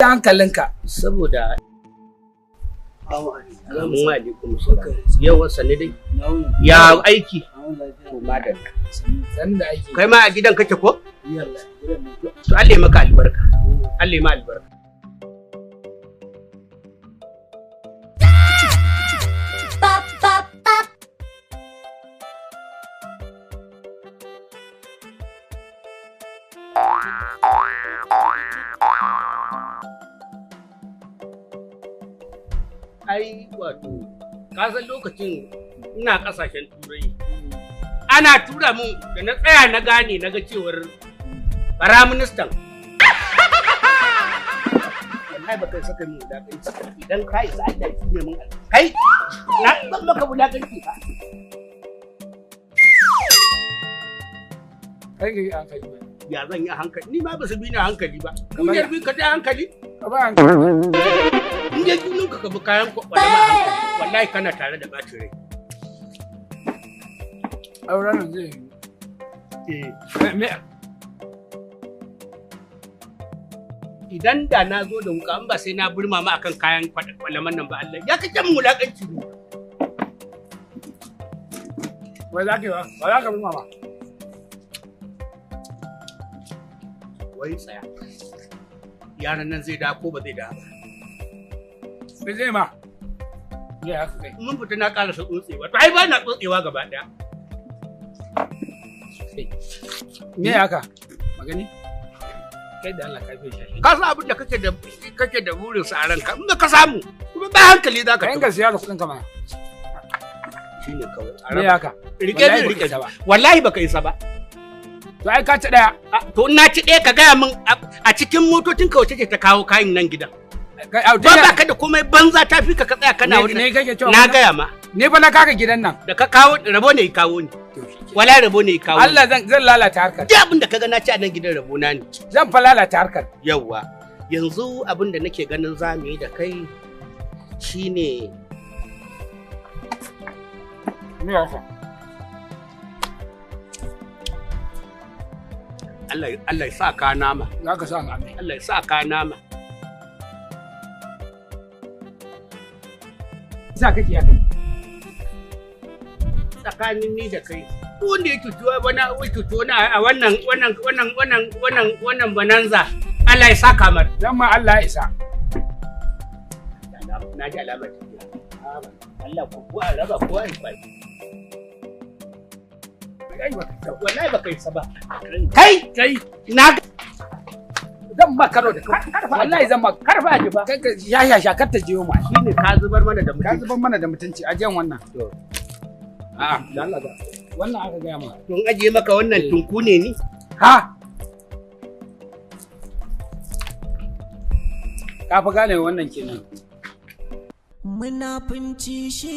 da hankalinka. Saboda Assalamu alaikum. Yawa sanni dai. Ya aiki. To madalla. Sanni da aiki. Kai ma a gidan kake ko? To Allah ya maka albarka. Allah ya ma albarka. Ai wato ka san lokacin ina kasashen turai ana tura mun da na tsaya na gane na ga cewar firaministan wallahi baka saka mun wulakanci idan ka isa Allah ya tsine mun kai na ban maka wulakanci ba kai ga hankali ya zan yi hankali ni ma ba su bi ni hankali ba duniyar bi ka ta hankali ka ba hankali in dai junin ka bi kayan kwalama hankali wallahi kana tare da bacin rai auren zai yi idan da na zo da wuka in ba sai na burma ma akan kayan kwalaman nan ba Allah ya kace mun wulakanci ne wai za ka ba za ka burma ba wai tsaya yaran nan zai da ko ba zai da ba bai zai ma ya haka kai mun fita na karasa tsotsewa to ai ba na tsotsewa gaba daya me haka magani kai da Allah ka fi shi ka san abin da kake da burin sa a ranka in ka samu kuma ba hankali zaka ka yanka siya da kudin ka mana shine kawai me haka rike ni rike wallahi baka isa ba to ai ka ci daya to na ci daya ka gaya min a cikin motocin ka wace ce ta kawo kayan nan gidan ba ba ka da komai banza ta fi ka tsaya kana wannan ne kake cewa na gaya ma ne fa na kaka gidan nan da ka kawo rabo ne kawo ni wala rabo ne kawo Allah zan lalata harkar duk abin da kaga na ci a nan gidan rabo na ne zan fa lalata harkar yawa yanzu abin da nake ganin za mu yi da kai shine me haka Allah Allah ya sa ka nama za ka sa amin Allah ya sa ka nama sa kake ya kai tsakanin ni da kai wanda ya cuci wani ya cuci wani a wannan wannan wannan wannan wannan wannan bananza Allah ya saka mar dan ma Allah ya isa na ji alamar tafiya Allah ko ko a raba ko a yi wallahi baka isa ba kai kai na zan ma karo da kai wallahi zan ma karfa ji ba kai ya ya sha kar ta jiyo ma shine ka zubar mana da mutunci ka zubar mana da mutunci ajiyan wannan to a'a da Allah da wannan aka gaya ma to in ajiye maka wannan tunku ne ni ha ka fa gane wannan kenan munafunci shi